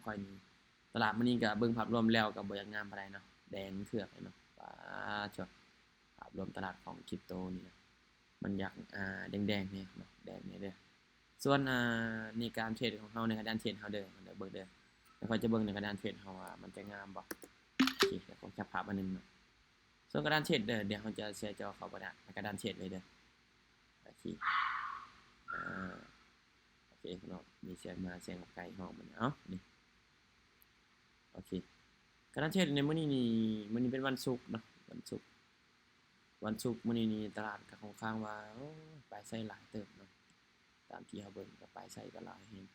ຂ້ອຍນີ້ ຕະຫຼາດມື້ນີ້ກໍເບິ່ງພາບລວມແລ້ວກໍບໍ່ຢາກງາມປານໃດເນາະ ແດງເຖືກເລີຍເນາະ. ປາດໂທ້ ພາບລວມຕະຫຼາດຂອງຄຣິບໂຕນີ້ນະ ມັນຢາກ ອ່າ ແດງໆແດ່ເນາະ ແດງແດ່ເດີ້. ສ່ວນ ອ່າ ໃນການເທຣດຂອງເຮົາ ໃນກະດານເທຣດເຮົາເດີ້ ດຽວເບິ່ງເດີ້ ດຽວຂ້ອຍຈະເບິ່ງໃນກະດານເທຣດເຮົາວ່າມັນຈະງາມບໍ່. ໂອເຄ ດຽວຂ້ອຍຈັບພາບອັນໜຶ່ງເນາະ. ສ່ວນກະດານເທຣດເດີ້ ດຽວເຮົາຈະແຊຈໍເຂົ້າໄປໃນກະດານເທຣດເລີຍເດີ້. ໂອເຄ ອ່າ ໂອເຄເນາະ ມີສຽງໝາສຽງໄກ່ຮ້ອງມາແລ້ວ ເອົ້າ ນີ້ ໂອເຄ ກະດານເທຣດໃນມື້ນີ້ນີ້ ມື້ນີ້ເປັນວັນສຸກເນາະ ວັນສຸກ ວັນສຸກມື້ນີ້ນີ້ຕະຫຼາດກໍຄ່ອນຂ້າງວ່າ ໂອ້ຍ ປາຍໄຊຫຼາຍເຕີບເນາະ ຕາມທີ່ເຮົາເບິ່ງກໍປາຍໄຊກໍຫຼາຍແຮງ.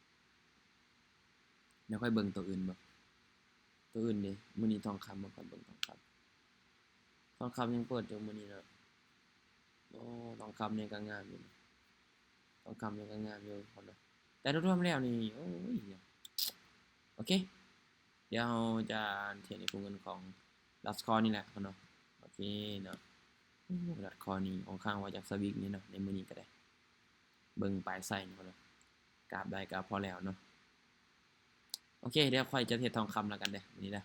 ດຽວຂ້ອຍເບິ່ງໂຕອື່ນເບິ່ງ ໂຕອື່ນເດ ມື້ນີ້ທອງຄຳ ເບິ່ງ ຂ້ອຍເບິ່ງທອງຄຳ ທອງຄຳຍັງເປີດຢູ່ມື້ນີ້ເນາະ. ໂອ້ ທອງຄຳນີ້ກໍງາມຢູ່ ທອງຄຳນີ້ກໍງາມຢູ່ເນາະ ແຕ່ລວມໆແລ້ວນີ້ ໂອ້ຍ ໂອເຄ ດຽວເຮົາຈະເທຣດໃນກຸ່ມເງິນຂອງລັດຄອຍນີ້ແຫຼະເນາະ. ໂອເຄເນາະ ໂອ້ ລັດຄອຍນີ້ຄ່ອນຂ້າງວ່າຢາກສະວິງນີ້ເນາະ ໃນມື້ນີ້ກໍໄດ້ ເບິ່ງປາຍໄຊນີ້ເນາະ ກາບໃດກໍພໍແລ້ວເນາະ. ໂອເຄ ດຽວຂ້ອຍຈະເທຣດທອງຄຳແລ້ວກັນເດີ້ ມື້ນີ້ເດີ້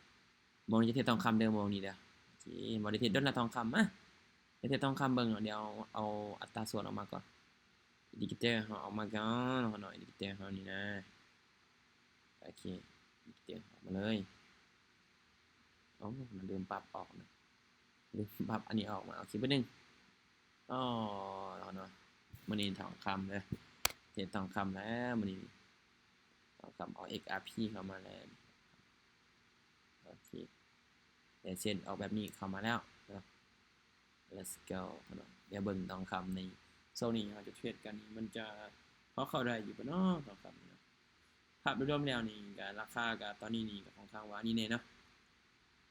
ໂມງນີ້ຈະເທຣດທອງຄຳເດີ້ ໂມງນີ້ເດີ້. ໂອເຄ ບໍ່ໄດ້ເທຣດດົນລະທອງຄຳ ມາ ຈະເທຣດທອງຄຳເບິ່ງເນາະ. ດຽວເອົາອັດຕາສ່ວນອອກມາກ່ອນ ອິນດິເຄເຕີເຮົາອອກມາກ່ອນເນາະ ອິນດິເຄເຕີເຮົານີ້ນະ. ໂອເຄ ອິນດິເຄເຕີອອກມາເລີຍ. ໂອ້ ມັນລືມປັບອອກນະ ລືມປັບອັນນີ້ອອກມາ. ໂອເຄ ແປັບໜຶ່ງ ອໍ ເນາະ ມື້ນີ້ທອງຄຳເດີ້ ເທຣດທອງຄຳແລ້ວມື້ນີ້ ທອງຄຳເອົາ ເອັກອາພີ ເຂົ້າມາແລ້ວ. ໂອເຄ ໄດ້ເຊັນອອກແບບນີ້ເຂົ້າມາແລ້ວເນາະ. Let's go ເນາະ ດຽວເບິ່ງທອງຄຳໃນໂຊນນີ້ ເຮົາຈະເທຣດກັນນີ້ ມັນຈະພໍເຂົ້າໄດ້ຢູ່ບໍ່ເນາະ ທອງຄຳນີ້ເນາະ. ພາບໂດຍລວມແລ້ວນີ້ກໍລາຄາກໍຕອນນີ້ນີ້ກໍຄ່ອນຂ້າງວ່ານີ້ແນ່ເນາະ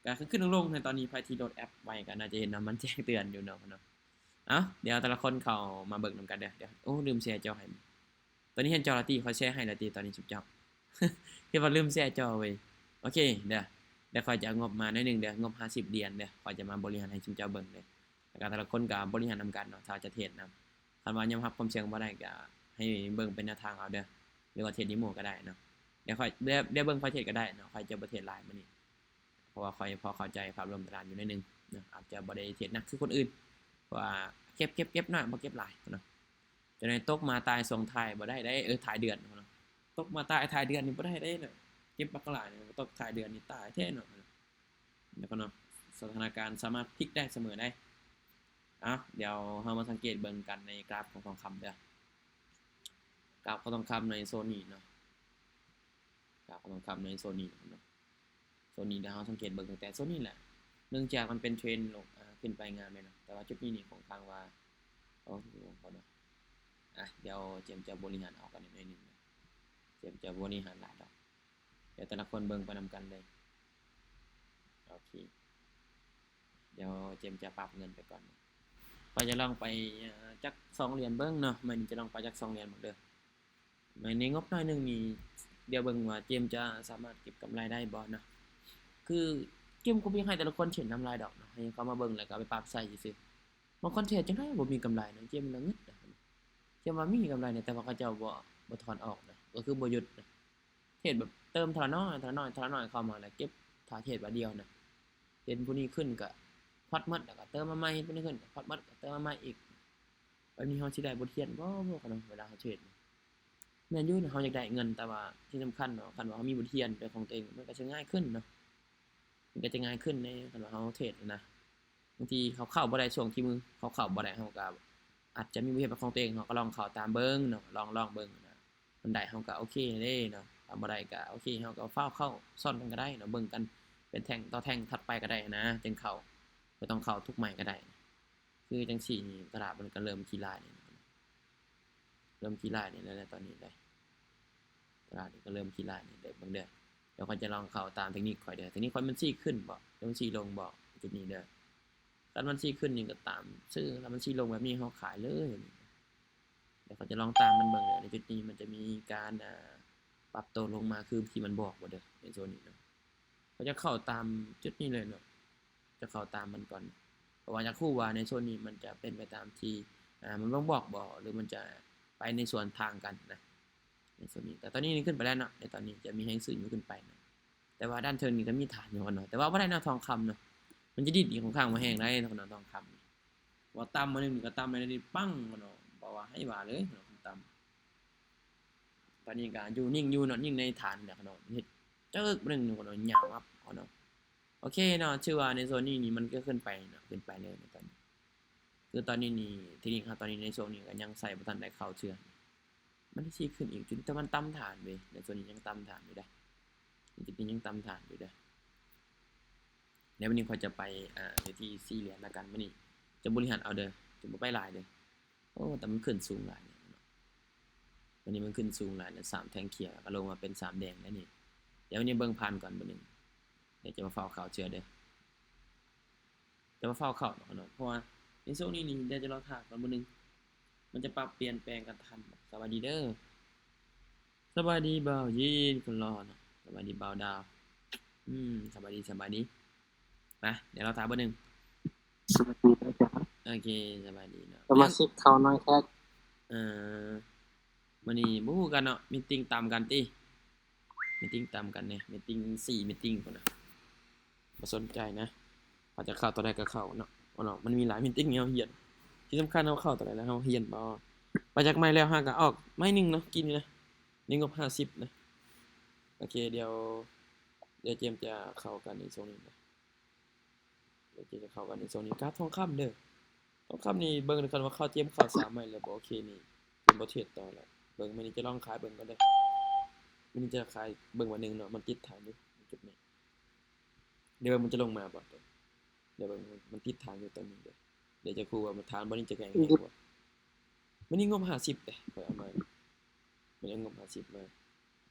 ກໍຂຶ້ນໆລົງໆໃນຕອນນີ້. ໃຜທີ່ໂຫຼດແອັບໄວ້ກໍໜ້າຈະເຫັນເນາະ ມັນແຈ້ງເຕືອນຢູ່ເນາະ ເນາະ. ເອົ້າ ດຽວແຕ່ລະຄົນເຂົ້າມາເບິ່ງນຳກັນເດີ້. ດຽວ ໂອ້ ລືມແຊຈໍໃຫ້ ຕອນນີ້ເຫັນຈໍລະຕິ ຂ້ອຍແຊໃຫ້ລະຕິ ຕອນນີ້ຊຸມເຈົ້າ ເຮັດວ່າລືມແຊຈໍເວີຍ. ໂອເຄເດີ້ ດຽວຂ້ອຍຈະເອົາງົບມາໜ້ອຍໜຶ່ງເດີ້ ງົບຫ້າສິບຫຼຽນເດີ້ ຂ້ອຍຈະມາບໍລິຫານໃຫ້ຊຸມເຈົ້າເບິ່ງເດີ້ ແລ້ວກໍແຕ່ລະຄົນກໍບໍລິຫານນຳກັນເນາະ ຖ້າຈະເທຣດນຳ. ຄັນວ່າຍອມຮັບຄວາມສ່ຽງບໍ່ໄດ້ກໍໃຫ້ເບິ່ງເປັນແນວທາງເອົາເດີ້ ຫຼືວ່າເທຣດນຳໝູ່ກໍໄດ້ເນາະ. ດຽວຂ້ອຍ ດຽວ ດຽວເບິ່ງຂ້ອຍເທຣດກໍໄດ້ເນາະ ຂ້ອຍຈະບໍ່ເທຣດຫຼາຍມື້ນີ້ ເພາະວ່າຂ້ອຍພໍເຂົ້າໃຈພາບລວມຕະຫຼາດຢູ່ໜ້ອຍໜຶ່ງເນາະ ອາດຈະບໍ່ໄດ້ເທຣດໜັກຄືຄົນອື່ນ ເພາະວ່າເກັບ ເກັບ ເກັບໜ້ອຍ ບໍ່ເກັບຫຼາຍເນາະ. ຈະໄດ້ຕົກມາຕາຍຊ່ວງທ້າຍບໍ່ໄດ້ເດ້ ເອີ ທ້າຍເດືອນເນາະ ຕົກມາຕາຍທ້າຍເດືອນນີ້ບໍ່ໄດ້ເດ້ເນາະ. ເກັບບັກຫຼາຍນີ້ຕົກທ້າຍເດືອນນີ້ຕາຍແທ້ເນາະ ແລ້ວກໍເນາະ ສະຖານະການສາມາດພິກໄດ້ສະເໝີໄດ໋. ເອົ້າ ດຽວເຮົາມາສັງເກດເບິ່ງກັນໃນກຣາຟຂອງທອງຄຳເດີ້ ກຣາຟຂອງທອງຄຳໃນໂຊນນີ້ເນາະ ກຣາຟຂອງທອງຄຳໃນໂຊນນີ້ເນາະ. ໂຊນນີ້ ດຽວເຮົາສັງເກດເບິ່ງຕັ້ງແຕ່ໂຊນນີ້ແຫຼະ ເນື່ອງຈາກມັນເປັນເທຣນລົງ ອ່າ ຂຶ້ນໄປງາມເລີຍເນາະ ແຕ່ວ່າຈຸດນີ້ນີ້ຄ່ອນຂ້າງວ່າ ໂອ້ ເນາະ ອ່ະ ດຽວເຈມຈະບໍລິຫານອອກກັນໜ້ອຍໜຶ່ງ ເຈມຈະບໍ່ໄດ້ຫານຫຼາຍດອກ ດຽວແຕ່ລະຄົນເບິ່ງໄປນຳກັນເລີຍ. ໂອເຄ ດຽວເຈມຈະປັບເງິນໄປກ່ອນ ຂ້ອຍຈະລອງໄປ ເອີ ຈັກສອງຫຼຽນເບິ່ງເນາະ ມື້ນີ້ຈະລອງໄປຈັກສອງຫຼຽນເບິ່ງເດີ້. ໃນງົບໜ້ອຍໜຶ່ງນີ້ ດຽວເບິ່ງວ່າເຈມຈະສາມາດເກັບກຳໄລໄດ້ບໍ່ເນາະ. ຄືເຈມກໍບໍ່ຢາກໃຫ້ແຕ່ລະຄົນເຫັນນຳຫຼາຍດອກເນາະ ໃຫ້ເຂົ້າມາເບິ່ງແລ້ວກໍເອົາໄປປັບໃຊ້ຊື່ໆ. ບາງຄົນເທຣດຈັ່ງໃດບໍ່ມີກຳໄລເນາະ ເຈມລະງຶດນະ. ເຈມວ່າມີກຳໄລນະ ແຕ່ວ່າເຂົາເຈົ້າບໍ່ ບໍ່ຖອນອອກນະ ກໍຄືບໍ່ຢຸດນະ. ເທຣດແບບເຕີມເທື່ອລະໜ້ອຍ ເທື່ອລະໜ້ອຍ ເທື່ອລະໜ້ອຍເຂົ້າມາ ແລ້ວເກັບ ຖ້າເທຣດບາດດຽວນະ ເຫັນຜູ້ນີ້ຂຶ້ນກໍພອດໝົດ ແລ້ວກໍເຕີມມາໃໝ່ ເຫັນຜູ້ນີ້ຂຶ້ນກໍພອດໝົດ ກໍເຕີມມາໃໝ່ອີກ. ແບບນີ້ເຮົາຊິໄດ້ບົດຮຽນບໍ່ ບໍ່ ເນາະ ເວລາເຮົາເທຣດນະ? ແມ່ນຢູ່ ເຮົາຢາກໄດ້ເງິນ ແຕ່ວ່າທີ່ສຳຄັນເນາະ ຄັນວ່າເຮົາມີບົດຮຽນເປັນຂອງຕົວເອງ ມັນກໍຈະງ່າຍຂຶ້ນເນາະ ມັນກໍຈະງ່າຍຂຶ້ນເດ້ ຄັນວ່າເຮົາເທຣດນະ. ບາງທີເຮົາເຂົ້າບໍ່ໄດ້ຊ່ວງທີ່ມື ເຮົາເຂົ້າບໍ່ໄດ້ ເຮົາກໍອາດຈະມີບົດຮຽນເປັນຂອງຕົວເອງ ເຮົາກໍລອງເຂົ້າຕາມເບິ່ງເນາະ ລອງ ລອງເບິ່ງນະ. ມັນໄດ້ເຮົາກໍໂອເຄເດ້ເນາະ ຖ້າບໍ່ໄດ້ກໍໂອເຄ ເຮົາກໍຟ້າວເຂົ້າຊ້ອນກັນກໍໄດ້ເນາະ ເບິ່ງກັນເປັນແທ່ງຕໍ່ແທ່ງຖັດໄປກໍໄດ້ນະ ຈຶ່ງເຂົ້າ ບໍ່ຕ້ອງເຂົ້າທຸກໃໝ່ກໍໄດ້. ຄືຈັ່ງຊີ້ນີ້ ຕະຫຼາດມັນກໍເລີ່ມຂີ້ລ້າຍນີ້ ເລີ່ມຂີ້ລ້າຍນີ້ແລ້ວ ຕອນນີ້ໄດ໋ ຕະຫຼາດນີ້ກໍເລີ່ມຂີ້ລ້າຍນີ້ ເບິ່ງເດີ້. ດຽວຂ້ອຍຈະລອງເຂົ້າຕາມເທັກນິກຂ້ອຍເດີ້ ເທັກນິກຂ້ອຍມັນຊີ້ຂຶ້ນບໍ່ ຫຼືມັນຊີ້ລົງບໍ່ ຈຸດນີ້ເດີ້. ຄັນມັນຊີ້ຂຶ້ນນີ້ກໍຕາມຊື້ ຄັນມັນຊີ້ລົງແບບນີ້ເຮົາຂາຍເລີຍ. ດຽວຂ້ອຍຈະລອງຕາມມັນເບິ່ງເດີ້ ໃນຈຸດນີ້ມັນຈະມີການ ອ່າ ປັບໂຕລົງມາຄືທີ່ມັນບອກບໍ່ເດີ້ ໃນໂຊນນີ້ເນາະ. ຂ້ອຍຈະເຂົ້າຕາມຈຸດນີ້ເລີຍເນາະ ຈະເຂົ້າຕາມມັນກ່ອນ ເພາະວ່າຢາກຮູ້ວ່າໃນໂຊນນີ້ມັນຈະເປັນໄປຕາມທີ່ ອ່າ ມັນບົ່ງບອກບໍ່ ຫຼືມັນຈະໄປໃນສວນທາງກັນນະ ໃນໂຊນນີ້. ແຕ່ຕອນນີ້ຂຶ້ນໄປແລ້ວເນາະ ໃນຕອນນີ້ຈະມີແຮງຊື້ຍົກຂຶ້ນໄປນະ. ຕ່ວ່າດ້ານເທິງນີ້ກໍມີຖານຢູ່ເນາະ ແຕ່ວ່າບໍ່ໄດ້ເນາະ ທອງຄຳເນາະ ມັນຈະດີດອີກຂ້ອງຂ້າງມາແຮງໄດ້ເນາະ ທອງຄຳນີ້ ວ່າຕ່ຳມາໜຶ່ງກໍຕ່ຳໄດ້ນີ້ ປັງເນາະ ບໍ່ວ່າໃຫ້ວ່າເລີຍເນາະ ຕ່ຳ. ຕອນນີ້ກໍຢູ່ ນິ່ງຢູ່ເນາະ ນິ່ງໃນຖານນີ້ແຫຼະເນາະ ເຮັດເຈິກໜຶ່ງເນາະ ຍາວອັບເນາະ. ໂອເຄເນາະ ຖືວ່າໃນໂຊນນີ້ນີ້ມັນກໍຂຶ້ນໄປເນາະ ຂຶ້ນໄປເລີຍໃນຕອນນີ້ ຄືຕອນນີ້ນີ້ ເທັກນິກເຮົາຕອນນີ້ໃນຊ່ວງນີ້ກໍຍັງໃສ່ບໍ່ທັນໄດ້ເຂົ້າເທື່ອ ມັນຊິຂຶ້ນອີກຈຸດ ແຕ່ມັນຕ່ຳຖານເວີຍ ໃນໂຊນນີ້ຍັງຕ່ຳຖານຢູ່ເດ້ ຈຸດນີ້ຍັງຕ່ຳຖານຢູ່ເດ້. ແລ້ວມື້ນີ້ຂ້ອຍຈະໄປ ອ່າ ຢູ່ທີ່ສີ່ຫຼ່ຽມລະກັນ ມື້ນີ້ຈະບໍລິຫານເອົາເດີ ຈະບໍ່ໄປຫຼາຍເດີ. ໂອ້ ແຕ່ມັນຂຶ້ນສູງຫຼາຍເນາະ ມື້ນີ້ມັນຂຶ້ນສູງຫຼາຍແລ້ວ ສາມແທ່ງຂຽວ ແລ້ວກໍລົງມາເປັນສາມແດງແລ້ວນີ້. ດຽວມື້ນີ້ເບິ່ງຜ່ານກ່ອນບາດໜຶ່ງ ດຽວຈະມາຟ້າວເຂົ້າເທື່ອເດີ ຈະມາຟ້າວເຂົ້າເນາະ ເພາະວ່າໃນຊ່ວງນີ້ນີ້ ດຽວຈະລໍຖ້າກ່ອນບາດໜຶ່ງ ມັນຈະປັບປ່ຽນແປງກັນທັນ. ສະບາຍດີເດີ ສະບາຍດີບ່າວຢີນຄົນຫຼໍ່ເນາະ ສະບາຍດີບ່າວດາວ ອືມ ສະບາຍດີ ສະບາຍດີ. ມາ ດຽວລໍຖ້າບາດໜຶ່ງ ສະບາຍດີອາຈານ ໂອເຄ ສະບາຍດີເນາະ ສະມາຊິກເຂົ້າໜ້ອຍແທ້ ເອີ ມື້ນີ້ບໍ່ຮູ້ກັນເນາະ ມີຕິງຕຳກັນຕິ ມີຕິງຕຳກັນແດ່ ມີຕິງສີ່ມີຕິງພຸ້ນນະ ບໍ່ສົນໃຈນະ ເຂົາຈະເຂົ້າຕອນໃດກໍເຂົ້າເນາະ ເນາະ ມັນມີຫຼາຍມີຕິງໃຫ້ເຮົາຮຽນ ທີ່ສຳຄັນເຮົາເຂົ້າຕອນໃດແລ້ວເຮົາຮຽນບໍ່ ໄປຈາກໄມ້ແລ້ວຫາກໍອອກໄມ້ໜຶ່ງເນາະ ກີ້ນີ້ນະ ມີງົບຫ້າສິບນະ. ໂອເຄ ດຽວ ດຽວເຈມຈະເຂົ້າກັນໃນຊ່ວງນີ້ນະ ດຽວເຈມຈະເຂົ້າກັນໃນຊ່ວງນີ້ ກາບທອງຄຳເດີ ທອງຄຳນີ້ເບິ່ງ ຄັນວ່າເຂົ້າ ເຈມເຂົ້າສາມໄມ້ແລ້ວບໍ່ໂອເຄນີ້ ເຈມບໍ່ເທຣດຕໍ່ແລ້ວ. ເບິ່ງມື້ນີ້ຈະລອງຂາຍເບິ່ງກ່ອນເດີ ມື້ນີ້ຈະຂາຍເບິ່ງວ່າໜຶ່ງເນາະ ມັນຕິດຖານຢູ່ຈຸດນີ້ ດຽວເບິ່ງມັນຈະລົງມາບໍ່ ດຽວເບິ່ງ ມັນຕິດຖານຢູ່ຕອນນີ້ເດີ ດຽວຈະຄູ່ວ່າມັນຖານບໍ່ນີ້ຈະແຂງແຮງບໍ່. ມື້ນີ້ງົບຫ້າສິບເດ້ ຂ້ອຍເອົາມາ ມື້ນີ້ເອົາງົບຫ້າສິບມາ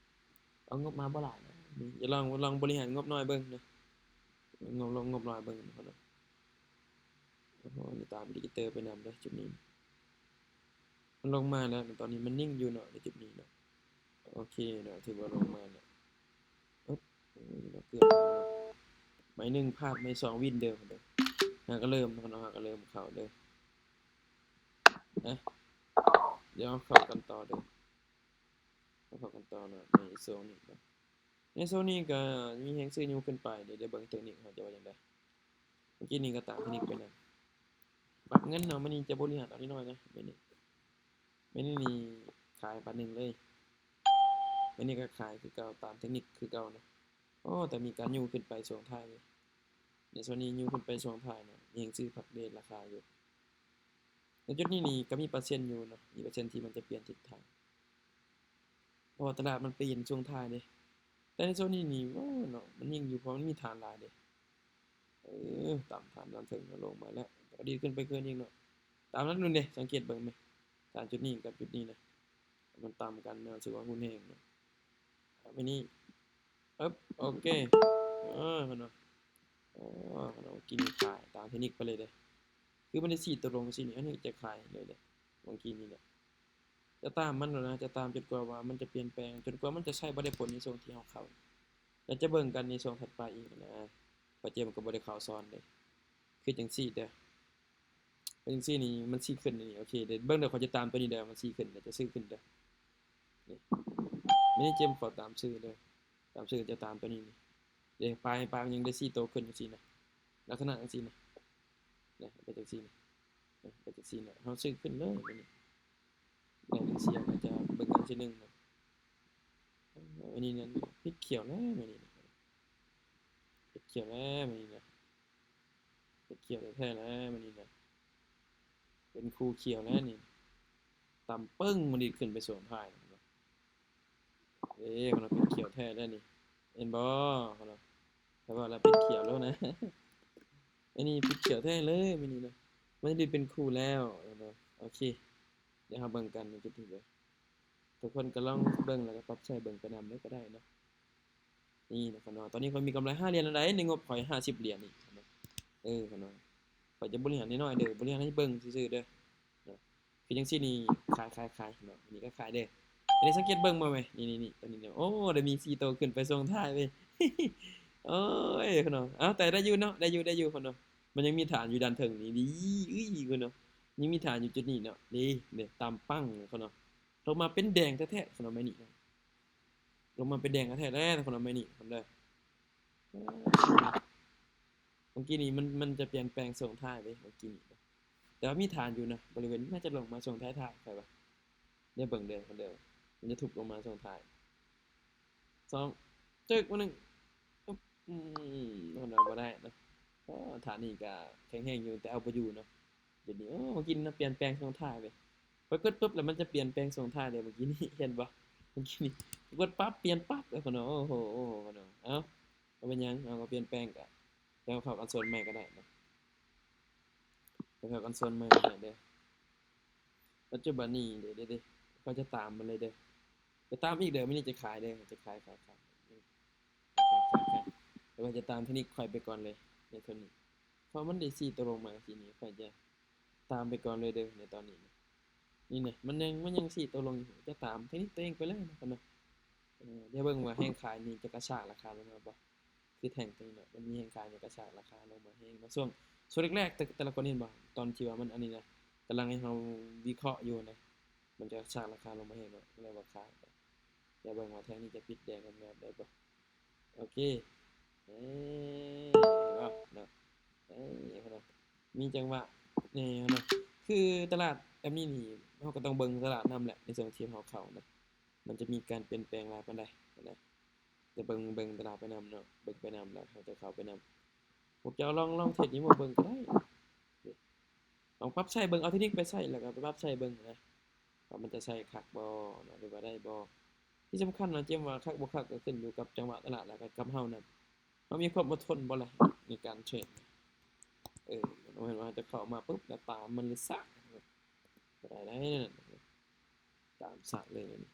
ເອົາງົບມາບໍ່ຫຼາຍນະ ດຽວລອງ ລອງບໍລິຫານງົບໜ້ອຍເບິ່ງເນາະ ງົບ ລອງງົບໜ້ອຍເບິ່ງເນາະ. ໂອ້ໂຫ ຕາມອິນດິເຄເຕີໄປນຳເດີ ຈຸດນີ້ ມັນລົງມາແລ້ວ ຕອນນີ້ມັນນິ່ງຢູ່ເນາະ ໃນຈຸດນີ້ເນາະ. ໂອເຄເນາະ ຖືວ່າລົງມາແລ້ວ ອຶບ ໂອ້ຍ ເກືອບ ໄມ້ໜຶ່ງພາດ ໄມ້ສອງວິນເດີ ຫາກະເລີ່ມເນາະ ຫາກະເລີ່ມເຂົ້າເດີ ນະ ດຽວເຂົ້າກັນຕໍ່ເດີ ເຂົ້າກັນຕໍ່ເນາະ ໃນໂຊນນີ້ເນາະ ໃນໂຊນນີ້ກະມີແຮງຊື້ຢູ່ຂຶ້ນໄປ ດຽວໄດ້ເບິ່ງເທັກນິກເຮົາຈະວ່າຈັ່ງໃດ. ເມື່ອກີ້ນີ້ກໍຕາມເທັກນິກໄປນຳ ປັບເງິນເນາະ ມື້ນີ້ຈະບໍລິຫານເອົາໜ້ອຍໆນະ ມື້ນີ້ ມື້ນີ້ນີ້ຂາຍບາດໜຶ່ງເລີຍ ມື້ນີ້ກໍຂາຍຄືເກົ່າ ຕາມເທັກນິກຄືເກົ່າເນາະ. ໂອ້ ແຕ່ມີການຍູ້ຂຶ້ນໄປຊ່ວງທ້າຍເວີຍ ໃນຊ່ວງນີ້ຍູ້ຂຶ້ນໄປຊ່ວງທ້າຍເນາະ ແຮງຊື້ພັກເດລາຄາຢູ່ ໃນຈຸດນີ້ນີ້ກໍມີເປີເຊັນຢູ່ເນາະ ມີເປີເຊັນທີ່ມັນຈະປ່ຽນທິດທາງ ເພາະວ່າຕະຫຼາດມັນປ່ຽນຊ່ວງທ້າຍເດ້ ແຕ່ໃນຊ່ວງນີ້ນີ້ ໂອ້ ເນາະ ມັນຍິ່ງຢູ່ ເພາະມັນມີຖານຫຼາຍເດ້ ເອີ ຕາມຖານດ້ານເທິງເນາະ ລົງມາແລ້ວ ກໍດີດຂຶ້ນໄປຄືນອີກເນາະ ຕາມນັ້ນເລີຍເດ້ ສັງເກດເບິ່ງແມ ຖານຈຸດນີ້ກັບຈຸດນີ້ນະ ມັນຕ່ຳກັນເນາະ ຖືວ່າຮຸນແຮງເນາະ ແບບນີ້ ອຶບ ໂອເຄ ເອີ ເຫັນບໍ່ ໂອ້ ເຫັນບໍ່ ເມື່ອກີ້ນີ້ຂາຍຕາມເທັກນິກໄປເລີຍເດ້ ຄືມັນໄດ້ສີ່ຕົວລົງຊີ້ນີ້ ອັນນີ້ຈະຂາຍເລີຍເດ້ ເມື່ອກີ້ນີ້ນະ ຈະຕາມມັນໂລດນະ ຈະຕາມຈົນກວ່າວ່າມັນຈະປ່ຽນແປງ ຈົນກວ່າມັນຈະໃຊ້ບໍ່ໄດ້ຜົນໃນຊ່ວງທີ່ເຮົາເຂົ້າ ແລ້ວຈະເບິ່ງກັນໃນຊ່ວງຖັດໄປອີກນະ ເພາະເຈມກໍບໍ່ໄດ້ເຂົ້າສອນເດ້ ຄືຈັ່ງຊີ້ເດີ ເປັນຈັ່ງຊີ້ນີ້ ມັນຊິຂຶ້ນນີ້ ໂອເຄເດີ ເບິ່ງເດີ ຂ້ອຍຈະຕາມຕົວນີ້ເດີ ມັນຊິຂຶ້ນເດີ ຈະຊື້ຂຶ້ນເດີ ນີ້ ມື້ນີ້ເຈມຂໍຕາມຊື້ເດີ ຕາມຊື້ ຈະຕາມຕົວນີ້ນີ້ ເດ ປາຍ ປາຍມັນຍັງໄດ້ສີ່ໂຕຂຶ້ນຈັ່ງຊີ້ນະ ລັກສະນະຈັ່ງຊີ້ນະ ນະ ເປັນຈັ່ງຊີ້ນະ ນະ ເປັນຈັ່ງຊີ້ນະ ເຮົາຊື້ຂຶ້ນເລີຍມື້ນີ້ ແລ້ວຈັ່ງຊີ້ ອາດຈະເບິ່ງກັນທີໜຶ່ງນະ ມື້ນີ້ນັ້ນ ປິດຂຽວແລ້ວມື້ນີ້ນະ ປິດຂຽວແລ້ວມື້ນີ້ນະ ເປັນຂຽວແທ້ໆແລ້ວມື້ນີ້ນະ ເປັນຄູ່ຂຽວແລ້ວນີ້ ຕຳປຶ້ງ ມັນດີດຂຶ້ນໄປຊ່ວງທ້າຍ ເອີ ເປັນຂຽວແທ້ແລ້ວນີ້ ເຫັນບໍ່ ແປວ່າລະເປັນຂຽວແລ້ວນະ ອັນນີ້ເປັນຂຽວແທ້ເລີຍມື້ນີ້ນະ ມັນດີດເປັນຄູ່ແລ້ວນະ ໂອເຄ ດຽວເຮົາເບິ່ງກັນໃນຈຸດນີ້ເດີ ທຸກຄົນກໍລອງເບິ່ງ ແລ້ວກໍປັບໃຊ້ເບິ່ງໄປນຳເດີ ກໍໄດ້ເນາະ. ນີ້ນະຄັບເນາະ ຕອນນີ້ຂ້ອຍມີກຳໄລຫ້າຫຼຽນແລ້ວໃດ໋ ໃນງົບຂ້ອຍຫ້າສິບຫຼຽນນີ້ເນາະ ເອີ ຂ້ອຍຈະບໍລິຫານນ້ອຍໆເດີ ບໍລິຫານໃຫ້ເບິ່ງຊື່ໆເດີ ເນາະ ຄືຈັ່ງຊີ້ນີ້ ຂາຍ ຂາຍ ຂາຍເນາະ ນີ້ກໍຂາຍເດີ ອັນນີ້ສັງເກດເບິ່ງບໍ່ແມ ນີ້ໆໆ ຕອນນີ້ ໂອ້ ໄດ້ມີສີ່ໂຕຂຶ້ນໄປຊ່ວງທ້າຍເວີຍ ໂອ້ຍ ເນາະ ເອົາ ແຕ່ໄດ້ຢູ່ເນາະ ໄດ້ຢູ່ ໄດ້ຢູ່ເນາະ ມັນຍັງມີຖານຢູ່ດ້ານເທິງນີ້ ດີ ອຶ້ຍ ເນາະ ຍັງມີຖານຢູ່ຈຸດນີ້ເນາະ ເດ້ ເດ້ ຕຳປັ້ງເນາະ ລົງມາເປັນແດງແທ້ໆ ເນາະ ໄມ້ນີ້ເນາະ ລົງມາເປັນແດງແທ້ໆເລີຍ ເນາະ ໄມ້ນີ້ເດີ. ເມື່ອກີ້ນີ້ມັນ ມັນຈະປ່ຽນແປງຊ່ວງທ້າຍເດ້ ເມື່ອກີ້ນີ້ ແຕ່ວ່າມີຖານຢູ່ນະ ບໍລິເວນ ໜ້າຈະລົງມາຊ່ວງທ້າຍໆ ຂ້ອຍວ່າ ດຽວເບິ່ງເດີ ເດີ ມັນຈະທຸບລົງມາຊ່ວງທ້າຍ ສອງ ຈຶ່ກ ມາໜຶ່ງ ອຶບ ອືມ ເອົາໜ້າ ບໍ່ໄດ້ເນາະ ໂອ້ ທ່ານີ້ກະແຂງແຮງຢູ່ ແຕ່ເອົາບໍ່ຢູ່ເນາະ ດຽວນີ້ ໂອ້ ກິນນະ ປ່ຽນແປງຊ່ວງທ້າຍເວີຍ ຂ້ອຍກົດປຶບແລ້ວມັນຈະປ່ຽນແປງຊ່ວງທ້າຍເລີຍ ເມື່ອກີ້ນີ້ ເຫັນບໍ່ ເມື່ອກີ້ນີ້ ກົດປັບ ປ່ຽນປັບ ໂອ້ໂຫ ໂອ້ໂຫ ເອົ້າ ບໍ່ເປັນຫຍັງ ເຮົາກໍປ່ຽນແປງ ກໍ ດຽວເຂົ້າກັນໂຊນໃໝ່ກໍໄດ້ເນາະ ດຽວເຂົ້າກັນໂຊນໃໝ່ກໍໄດ້ເດີ ປັດຈຸບັນນີ້ເດ້ ເດ້ ເດ້ ຂ້ອຍຈະຕາມມັນເລີຍເດີ ຈະຕາມອີກເດີ ມື້ນີ້ຈະຂາຍເດີ ຈະຂາຍ ຂາຍ ຂາຍ ແຕ່ວ່າຈະຕາມເທັກນິກຂ້ອຍໄປກ່ອນເລີຍ ໃນໂຊນນີ້ ເພາະມັນໄດ້ສີ່ໂຕລົງມາຈັ່ງຊີ້ນີ້ ຂ້ອຍຈະຕາມໄປກ່ອນເລີຍເດີ ໃນຕອນນີ້ ນີ້ນະ ມັນຍັງ ມັນຍັງສີ່ໂຕລົງຢູ່ ຈະຕາມເທັກນິກຕົວເອງໄປເລີຍນະ ເອີ ດຽວເບິ່ງວ່າແຮງຂາຍນີ້ຈະກະຊາກລາຄາລົງມາບໍ່ ຄືແທ່ງຕົວນີ້ເນາະ ມັນມີແຮງຂາຍໃນກະຊາກລາຄາລົງມາແຮງເນາະ ຊ່ວງ ຊ່ວງແລກໆ ແຕ່ ແຕ່ລະຄົນເຫັນບໍ່ ຕອນທີ່ວ່າມັນອັນນີ້ນະ ກຳລັງໃຫ້ເຮົາວິເຄາະຢູ່ນະ ມັນຈະກະຊາກລາຄາລົງມາແຮງເນາະ ກໍເລີຍວ່າຂາຍ ດຽວເບິ່ງວ່າແທ່ງນີ້ຈະປິດແດງງາມໆໄດ້ບໍ່ ໂອເຄ ເອີ ເນາະ ເນາະ ເອີ ເນາະ ມີຈັງຫວະແນ່ເນາະ ຄືຕະຫຼາດແບບນີ້ນີ້ ເຮົາກໍຕ້ອງເບິ່ງຕະຫຼາດນຳແຫຼະ ໃນຊ່ວງທີ່ເຮົາເຂົ້ານະ ມັນຈະມີການປ່ຽນແປງຫຼາຍປານໃດນະ ແຕ່ເບິ່ງ ເບິ່ງຕະຫຼາດໄປນຳເນາະ ເບິ່ງໄປນຳ ແລ້ວເຮົາຈະເຂົ້າໄປນຳ ພວກເຈົ້າລອງ ລອງເທຣດນີ້ມາເບິ່ງກໍໄດ້ ລອງປັບໃຊ້ເບິ່ງ ເອົາເທັກນິກໄປໃຊ້ ແລ້ວກໍໄປປັບໃຊ້ເບິ່ງນະ ວ່າມັນຈະໃຊ້ຄັກບໍ່ເນາະ ຫຼືວ່າໄດ້ບໍ່ ທີ່ສຳຄັນນະ ເຈມວ່າຄັກບໍ່ຄັກກໍຂຶ້ນຢູ່ກັບຈັງຫວະຕະຫຼາດ ແລ້ວກໍກັບເຮົານຳ ເຮົາມີຄວາມອົດທົນບໍ່ລະ ໃນການເທຣດ ເອີ ບໍ່ແມ່ນວ່າຈະເຂົ້າມາປຶບ ແລ້ວຕາມມັນເລີຍຊະ ບໍ່ໄດ້ໃດ໋ນັ້ນ ຕາມຊະເລີຍ ນ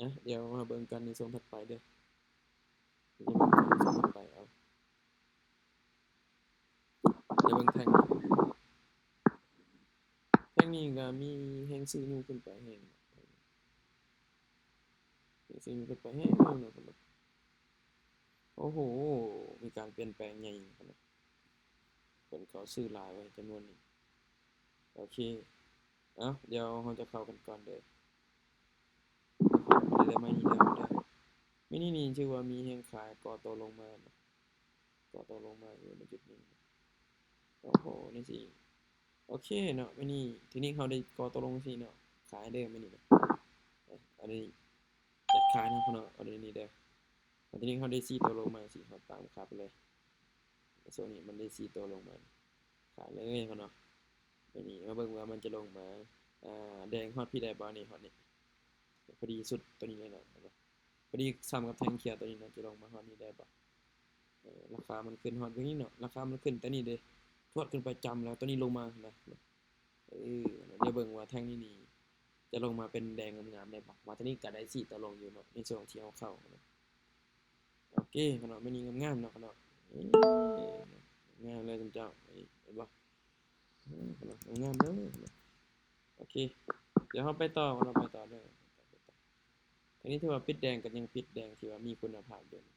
ະ ດຽວມາເບິ່ງກັນໃນຊ່ວງຖັດໄປເດີ ດຽວເບິ່ງກັນໃນຊ່ວງຖັດໄປ ເອົາ ດຽວເບິ່ງແທ່ງນີ້ ແທ່ງນີ້ກໍມີແຮງຊື້ຍູ້ຂຶ້ນໄປແຮງ ແຮງຊື້ຍູ້ຂຶ້ນໄປແຮງເນາະ ໂອ້ໂຫ ມີການປ່ຽນແປງໃຫຍ່ ເພິ່ນເຂົ້າຊື້ຫຼາຍເວີຍ ຈຳນວນນີ້ ໂອເຄ ເອົ້າ ດຽວເຮົາຈະເຂົ້າກັນກ່ອນເດີ ໄດ້ໄດ້ໄມ້ນີ້ແລ້ວເດີ ໄມ້ນີ້ນີ້ຖືວ່າມີແຮງຂາຍກໍ່ໂຕລົງມາເນາະ ກໍ່ໂຕລົງມາຢູ່ໃນຈຸດນີ້ ໂອ້ໂຫ ນີ້ຊິ ໂອເຄເນາະ ໄມ້ນີ້ເທັກນິກເຮົາໄດ້ກໍ່ໂຕລົງຊີ້ເນາະ ຂາຍເດີໄມ້ນີ້ນະ ອັນນີ້ຈັດຂາຍນະເນາະ ອັນນີ້ເດີ ເທັກນິກເຮົາໄດ້ສີ່ໂຕລົງມາຊີ້ ເຮົາຕາມຂາຍໄປເລີຍ ຊ່ວງນີ້ມັນໄດ້ສີ່ໂຕລົງມາ ຂາຍເລີຍເນາະ ບາດນີ້ມາເບິ່ງວ່າມັນຈະລົງມາ ອ່າ ແດງຮອດພີ້ໄດ້ບໍ່ນີ້ ຮອດນີ້ ພໍດີສຸດຕົວນີ້ເລີຍເນາະ ພໍດີສ່ຳກັບແທ່ງຂຽວຕົວນີ້ເນາະ ຈະລົງມາຮອດນີ້ໄດ້ບໍ່ ເອີ ລາຄາມັນຂຶ້ນຮອດເບື້ອງນີ້ເນາະ ລາຄາມັນຂຶ້ນແຕ່ນີ້ເດ້ ທວດຂຶ້ນໄປຈຳແລ້ວ ຕົວນີ້ລົງມານະ ເອີ ດຽວເບິ່ງວ່າແທ່ງນີ້ນີ້ຈະລົງມາເປັນແດງງາມໆໄດ້ບໍ່ ວ່າຕົວນີ້ກໍໄດ້ສີ່ໂຕລົງຢູ່ເນາະ ໃນຊ່ວງທີ່ເຮົາເຂົ້າເນາະ ໂອເຄ ຂະໜາດມື້ນີ້ງາມໆເນາະ ຂະໜາດ ເອີ ງາມເລີຍທ່ານເຈົ້າ ເຫັນບໍ່ ເອີ ຂະໜາດງາມເດີ ໂອເຄ ດຽວເຮົາໄປຕໍ່ ເຮົາໄປຕໍ່ເດີ ທາງນີ້ຖືວ່າປິດແດງ ກໍຍັງປິດແດງທີ່ວ່າມີຄຸນນະພາບຢູ່ ອືມ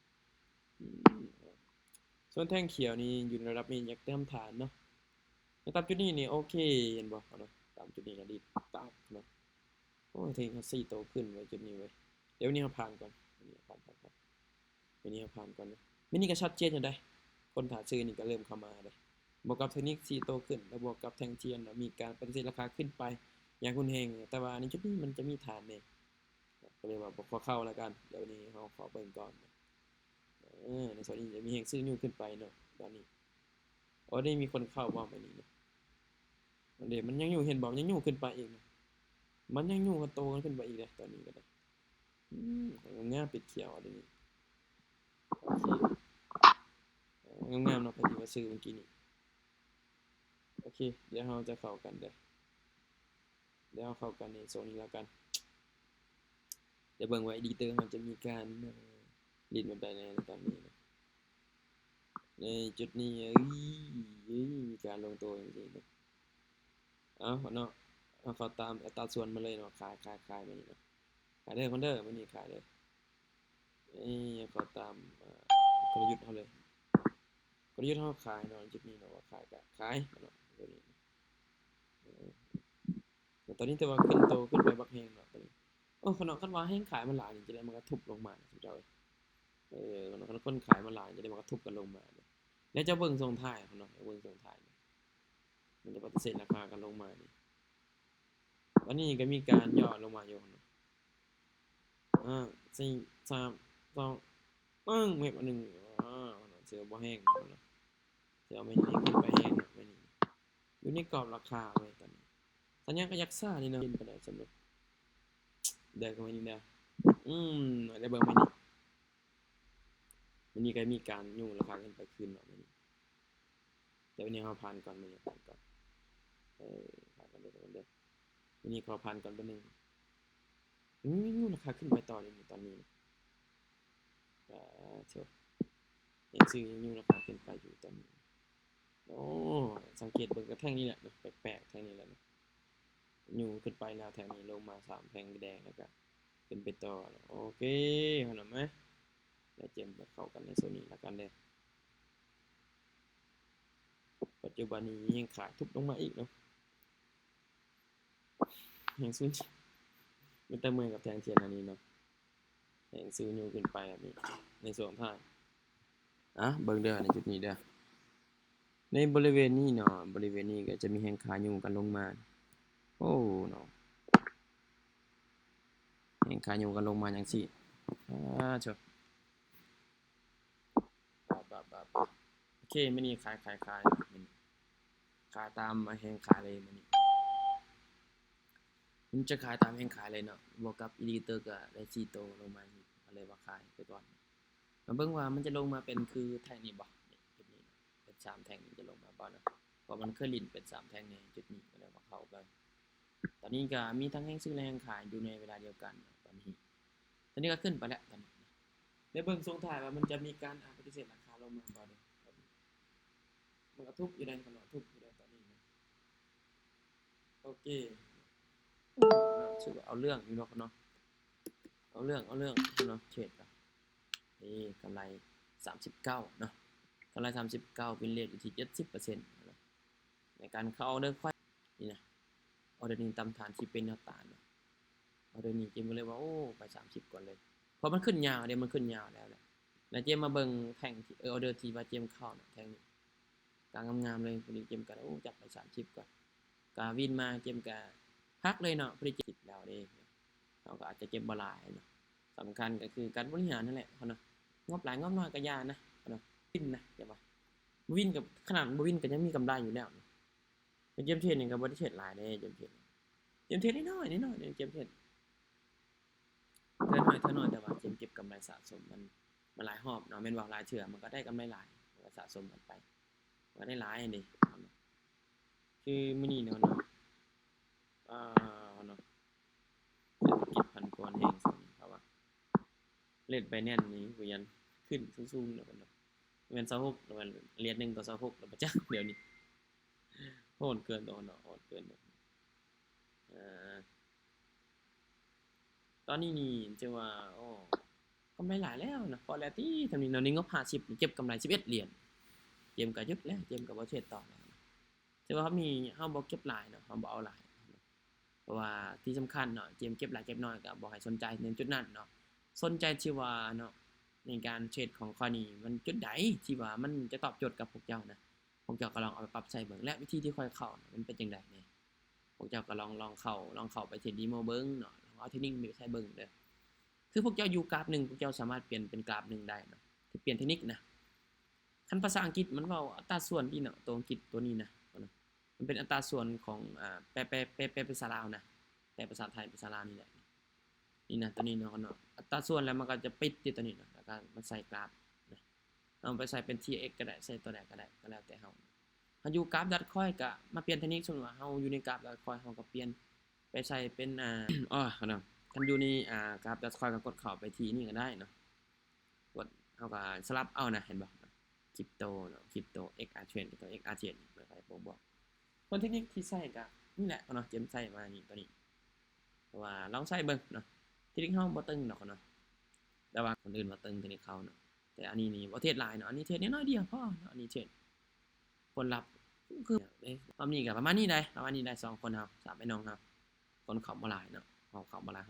ສ່ວນແທ່ງຂຽວນີ້ຢູ່ໃນລະດັບນີ້ ຢາກຕາມຖານເນາະ ຕາມຈຸດນີ້ນີ້ ໂອເຄ ເຫັນບໍ່ເນາະ ຕາມຈຸດນີ້ນະ ດີດຕາມເນາະ ໂອ້ຍ ເທັກນິກເຮົາສີ່ໂຕຂຶ້ນໄວ້ຈຸດນີ້ເວີຍ ດຽວນີ້ເຮົາຜ່ານກ່ອນ ອັນນີ້ຜ່ານ ຜ່ານ ຜ່ານ ດຽວນີ້ເຮົາຜ່ານກ່ອນເນາະ ມື້ນີ້ກໍຊັດເຈນຢູ່ເດ້ ຄົນຖ້າຊື້ນີ້ກໍເລີ່ມເຂົ້າມາເດ້ ບວກກັບເທັກນິກສີ່ໂຕຂຶ້ນ ແລ້ວບວກກັບແທ່ງທີ່ມີການປະຕິເສດລາຄາຂຶ້ນໄປຢ່າງຮຸນແຮງ ແຕ່ວ່າໃນຈຸດນີ້ມັນຈະມີຖານແດ່ ກໍເລີຍວ່າບໍ່ຂໍເຂົ້າແລ້ວກັນ ດຽວນີ້ເຮົາຂໍເບິ່ງກ່ອນ ເອີ ໃນສ່ວນນີ້ຈະມີແຮງຊື້ຍູ້ຂຶ້ນໄປເນາະ ຕອນນີ້ ໂອ້ ໄດ້ມີຄົນເຂົ້າບໍ່ ບາດນີ້ເນາະ ອັນເດ ມັນຍັງຢູ່ ເຫັນບໍ່ ມັນຍັງຍູ້ຂຶ້ນໄປອີກເນາະ ມັນຍັງຍູ້ໂຕກັນຂຶ້ນໄປອີກເດ້ ຕອນນີ້ກໍໄດ້ ອືມ ງາມໆ ປິດຂຽວ ອັນນີ້ ໂອເຄ ງາມໆເນາະ ໃຜທີ່ວ່າຊື້ເມື່ອກີ້ນີ້ ໂອເຄ ດຽວເຮົາຈະເຂົ້າກັນເດີ ດຽວເຮົາເຂົ້າກັນໃນໂຊນນີ້ແລ້ວກັນ ດຽວເບິ່ງວ່າເອດີເຕີເຮົາຈະມີການຫຼິ້ນແບບໃດແດ່ໃນຕອນນີ້ນະ ໃນຈຸດນີ້ ເອີຍ ເອີຍ ມີການລົງໂຕຈັ່ງຊີ້ເນາະ ເອົາເນາະ ເອົາເຂົ້າຕາມອັດຕາສ່ວນມາເລີຍເນາະ ຂາຍ ຂາຍ ຂາຍ ບາດນີ້ເນາະ ຂາຍເດີຄົນເດີ ບາດນີ້ຂາຍເດີ ເອີຍ ເຂົ້າຕາມ ເອີ ກົນລະຍຸດເຮົາເລີຍ ກົນລະຍຸດເຮົາຂາຍເນາະ ຈຸດນີ້ເນາະ ວ່າຂາຍກໍຂາຍເນາະ ຕົວນີ້ ເອີ ແຕ່ຕອນນີ້ຖືວ່າຂຶ້ນໂຕຂຶ້ນໄປບັກແຮງເນາະ ຕົວນີ້ ໂອ້ ຂະໜາດຄັນວ່າແຮງຂາຍມັນຫຼາຍນີ້ ຈັ່ງໃດມັນກໍທຸບລົງມານະ ເຈົ້າເອີຍ ເອີ ຂະໜາດຄັນ ຄົນຂາຍມາຫຼາຍ ຈະໄດ້ມາກະທົບກັນລົງມາເດ້. ແລ້ວເຈົ້າເບິ່ງຊ່ວງທ້າຍເນາະ, ເບິ່ງຊ່ວງທ້າຍ ມັນຈະປະຕິເສດລາຄາກັນລົງມານີ້. ຕອນນີ້ກໍມີການຫຍໍ້ລົງມາຢູ່ເນາະ. ຫ້າ ສີ່ ສາມ ສອງ ປຶ້ງ ເວັບອັນໜຶ່ງ ອາ ຖືວ່າບໍ່ແຮງເນາະ. ແຕ່ວ່າມື້ນີ້ຂຶ້ນໄປແຮງເນາະ, ມື້ນີ້ຢູ່ໃນກອບລາຄາເວີຍຕອນນີ້. ສັນຍານກໍຢາກຊ້ານີ້ເນາະ, ເປັນປານໃດສຳລັບ ເດີ ເຂົ້າມານີ້ເດີ. ອືມ ໄດ້ເບິ່ງມື້ນີ້ ມື້ນີ້ກໍມີການຍູ້ລາຄາຂຶ້ນໄປຄືນເນາະມື້ນີ້. ແຕ່ມື້ນີ້ເຮົາຜ່ານກ່ອນ, ມື້ນີ້ຜ່ານກ່ອນ ເອີ ຜ່ານກ່ອນເດີ ທຸກຄົນເດີ. ມື້ນີ້ຂໍຜ່ານກ່ອນແປັບໜຶ່ງ. ອືມ ຍູ້ລາຄາຂຶ້ນໄປຕໍ່ຢູ່ນີ້ຕອນນີ້. ປາໂທ້ ເຫັນຊື່ຍູ້ລາຄາຂຶ້ນໄປຢູ່ຕອນນີ້. ໂອ້ ສັງເກດເບິ່ງກະແທ່ງນີ້ແຫຼະເນາະ, ແປກໆ ແທ່ງນີ້ແຫຼະເນາະ. ຍູ້ຂຶ້ນໄປແລ້ວ ແທ່ງນີ້ລົງມາສາມແທ່ງແດງ ແລ້ວກະຂຶ້ນໄປຕໍ່ເນາະ. ໂອເຄ ເຮົານຳມາ ແລ້ວເຈມໄປເຂົ້າກັນໃນໂຊນນີ້ລະກັນເດີ. ປັດຈຸບັນນີ້ແຮງຂາຍທຸບລົງມາອີກເນາະ. ແຮງຊື້ ເປັນຕາເມື່ອຍກັບແທ່ງທຽນອັນນີ້ເນາະ, ແຮງຊື້ຍູ້ຂຶ້ນໄປແບບນີ້ໃນຊ່ວງທ້າຍ. ອະ ເບິ່ງເດີ ໃນຈຸດນີ້ເດີ, ໃນບໍລິເວນນີ້ເນາະ, ບໍລິເວນນີ້ກໍຈະມີແຮງຂາຍູ້ກັນລົງມາ. ໂອ້ເນາະ, ແຮງຂາຍູ້ກັນລົງມາຈັ່ງຊີ້. ອາ ໂທ້ ບາບ ບາບ ບາບ. ໂອເຄ ມື້ນີ້ຂາຍ ຂາຍ ຂາຍ ມື້ນີ້ຂາຍຕາມແຮງຂາຍເລີຍມື້ນີ້. ມັນຈະຂາຍຕາມແຮງຂາຍເລີຍເນາະ, ບວກກັບອິນດິເຄເຕີກໍໄດ້ສີ່ໂຕລົງມານີ້ ກໍເລີຍວ່າຂາຍໄປກ່ອນ. ມາເບິ່ງວ່າມັນຈະລົງມາເປັນຄືແທ່ງນີ້ບໍ່, ນີ້ ຈຸດນີ້ ເປັນສາມແທ່ງນີ້ຈະລົງມາບໍ່ເນາະ, ເພາະມັນເຄີຍຫຼິ້ນເປັນສາມແທ່ງໃນຈຸດນີ້ ກໍເລີຍວ່າເຂົ້າໄປ. ຕອນນີ້ກໍມີທັງແຮງຊື້ ແລະ ແຮງຂາຍຢູ່ໃນເວລາດຽວກັນເນາະ ຕອນນີ້. ຕອນນີ້ກໍຂຶ້ນໄປແລ້ວ ຕອນນີ້. ໄດ້ເບິ່ງຊ່ວງທ້າຍວ່າມັນຈະມີການ ອາ ປະຕິເສດລາຄາລົງມາບໍ່ເດ້. ມັນກະທຸບຢູ່ໃດ໋ ມັນກະທຸບຢູ່ໃດ໋ຕອນນີ້ນະ. ໂອເຄ ຖືວ່າເອົາເລື່ອງຢູ່ດອກເນາະ, ເອົາເລື່ອງ ເອົາເລື່ອງເນາະ. ເທຣດກະ ເອີ ກຳໄລສາມສິບເກົ້າເນາະ, ກຳໄລສາມສິບເກົ້າ ວິນເຣດຢູ່ທີ່ເຈັດສິບເປີເຊັນເນາະ ໃນການເຂົ້າອອເດີຂອງຂ້ອຍນີ້ນະ. ອອເດີນີ້ຕາມຖານທີ່ເປັນແນວຕ້ານເນາະ. ອອເດີນີ້ເຈມກໍເລີຍວ່າ ໂອ້ ໄປສາມສິບກ່ອນເລີຍ ເພາະມັນຂຶ້ນຍາວເດ້, ມັນຂຶ້ນຍາວແລ້ວແຫຼະ. ແລ້ວເຈມມາເບິ່ງແທ່ງທີ່ ເອີ ອອເດີທີ່ວ່າເຈມເຂົ້ານະ ແທ່ງນີ້ ກາງງາມໆເລີຍ. ພໍດີເຈມກໍ ໂອ້ ຈັບໄປສາມສິບກ່ອນ, ກະວິນມາ ເຈມກະພັກເລີຍເນາະ. ພໍດີເຈມແລ້ວເດ້, ເຮົາກໍອາດຈະເກັບບໍ່ຫຼາຍເນາະ. ສຳຄັນກໍຄືການບໍລິຫານນັ້ນແຫຼະເນາະ, ງົບຫຼາຍງົບໜ້ອຍກໍຢ່ານະເນາະ. ວິນນະ ຢ່າວ່າ ບໍ່ວິນກໍ ຂະໜາດບໍ່ວິນກໍຍັງມີກຳໄລຢູ່ແລ້ວເນາະ. ເກມເທຣດນີ້ກໍບໍ່ໄດ້ເທຣດຫຼາຍເດ້ ເກມເທຣດ, ເກມເທຣດນ້ອຍໆ ນ້ອຍໆ ເກມເທຣດ ເທື່ອໜ້ອຍເທື່ອໜ້ອຍ ແຕ່ວ່າເກມເກັບກຳໄລສະສົມມັນ ມັນຫຼາຍຮອບເນາະ ແມ່ນບໍ່? ຫຼາຍເທື່ອມັນກໍໄດ້ກຳໄລຫຼາຍ ມັນກໍສະສົມກັນໄປ ມັນກໍໄດ້ຫຼາຍຫັ້ນເດ້. ຄືມື້ນີ້ເນາະ ເນາະ ອ່າ ເນາະ ເສດຖະກິດຜັນຜວນແຮງຊ່ວງນີ້ ເພາະວ່າ ເລດໄບແນນນີ້ ຫວຽນຂຶ້ນສູງໆ ແລ້ວເນາະ ແມ່ນຊາວຫົກ ແລ້ວແມ່ນຫຼຽນໜຶ່ງຕໍ່ຊາວຫົກ ແລ້ວບໍ່ຈັກດຽວນີ້ ໂຫດເກີນຕົວເນາະ ໂຫດເກີນ. ເອີ ຕອນນີ້ນີ້ຖືວ່າ ໂອ້ ກຳໄລຫຼາຍແລ້ວນະ ພໍແລ້ວຕິ ທຳນີ້ເນາະ ໃນງົບຫ້າສິບ ເກັບກຳໄລສິບເອັດຫຼຽນ ເກມກໍຢຸດແລ້ວ ເກມກໍບໍ່ເທຣດຕໍ່ແລ້ວ. ແຕ່ວ່າເຮົາມີ ເຮົາບໍ່ເກັບຫຼາຍເນາະ ເຮົາບໍ່ເອົາຫຼາຍເນາະ ເພາະວ່າທີ່ສຳຄັນເນາະ ເກມເກັບຫຼາຍເກັບໜ້ອຍກໍບໍ່ໃຫ້ສົນໃຈໃນຈຸດນັ້ນເນາະ. ສົນໃຈທີ່ວ່າເນາະ ໃນການເທຣດຂອງຂ້ອຍນີ້ ມັນຈຸດໃດທີ່ວ່າມັນຈະຕອບໂຈດກັບພວກເຈົ້ານະ ພວກເຈົ້າກໍລອງເອົາໄປປັບໃຊ້ເບິ່ງ ແລະ ວິທີທີ່ຂ້ອຍເຂົ້ານະ ມັນເປັນຈັ່ງໃດແດ່. ພວກເຈົ້າກໍລອງ ລອງເຂົ້າ ລອງເຂົ້າໄປເທຣດເດໂມເບິ່ງເນາະ ລອງເອົາເທັກນິກໄປໃຊ້ເບິ່ງເດີ. ຄືພວກເຈົ້າຢູ່ກຣາຟໜຶ່ງ ພວກເຈົ້າສາມາດປ່ຽນເປັນກຣາຟໜຶ່ງໄດ້ເນາະ ທີ່ປ່ຽນເທັກນິກນະ. ຄັນພາສາອັງກິດມັນເວົ້າອັດຕາສ່ວນນີ້ເນາະ ຕົວອັງກິດຕົວນີ້ນະ ມັນເປັນອັດຕາສ່ວນຂອງ ອາ ແປ ແປ ແປ ແປເປັນພາສາລາວນະ ແປເປັນພາສາໄທ ເປັນພາສາລາວນີ້ແຫຼະ ນີ້ນະ ຕົວນີ້ເນາະ ອັດຕາສ່ວນ ແລ້ວມັນກໍຈະປິດຢູ່ຕົວນີ້ເນາະ ແລ້ວກໍມາໃສ່ກຣາຟນະ ເຮົາໄປໃສ່ເປັນທີເອັກກໍໄດ້ ໃສ່ຕົວໃດກໍໄດ້ ກໍແລ້ວແຕ່ເຮົາ. ເຮົາຢູ່ກຣາຟດອດຄອຍກໍມາປ່ຽນເທັກນິກ ສົມມຸດວ່າເຮົາຢູ່ໃນກຣາຟດອດຄອຍ ເຮົາກໍປ່ຽນໄປໃສ່ເປັນ ອາ ອໍ ເນາະ ຄັນຢູ່ໃນ ອາ ກຣາຟດອດຄອຍກໍກົດເຂົ້າໄປທີ່ນີ້ກໍໄດ້ເນາະ ກົດ ເຮົາກໍສະຫຼັບເອົານະ ເຫັນບໍ່? ຄຣິບໂຕເນາະ ຄຣິບໂຕ ເອັກອາເທຣດ ຕົວເອັກອາເທຣດນີ້ ມັນກໍໄດ້ບວກໆ. ສ່ວນເທັກນິກທີ່ໃຊ້ກໍນີ້ແຫຼະເນາະ ເຈມໃຊ້ມານີ້ ຕົວນີ້ ເພາະວ່າລອງໃຊ້ເບິ່ງເນາະ ເທັກນິກເຮົາບໍ່ຕຶງດອກເນາະ ແຕ່ວ່າຄົນອື່ນວ່າຕຶງເທັກນິກເຂົາເນາະ. ແຕ່ອັນນີ້ນີ້ບໍ່ເທຣດຫຼາຍເນາະ ອັນນີ້ເທຣດນ້ອຍໆດຽວພໍເນາະ ອັນນີ້ເທຣດ ຜົນລັບຄືເດ້ ລອບນີ້ກໍປະມານນີ້ໄດ໋ ປະມານນີ້ໄດ໋ ສອງຄົນເຮົາ ສາມອ້າຍນ້ອງເຮົາ ຄົນເຂົ້າບໍ່ຫຼາຍເນາະ ເຮົາເຂົ້າບໍ່ຫຼາຍ ເຮົາ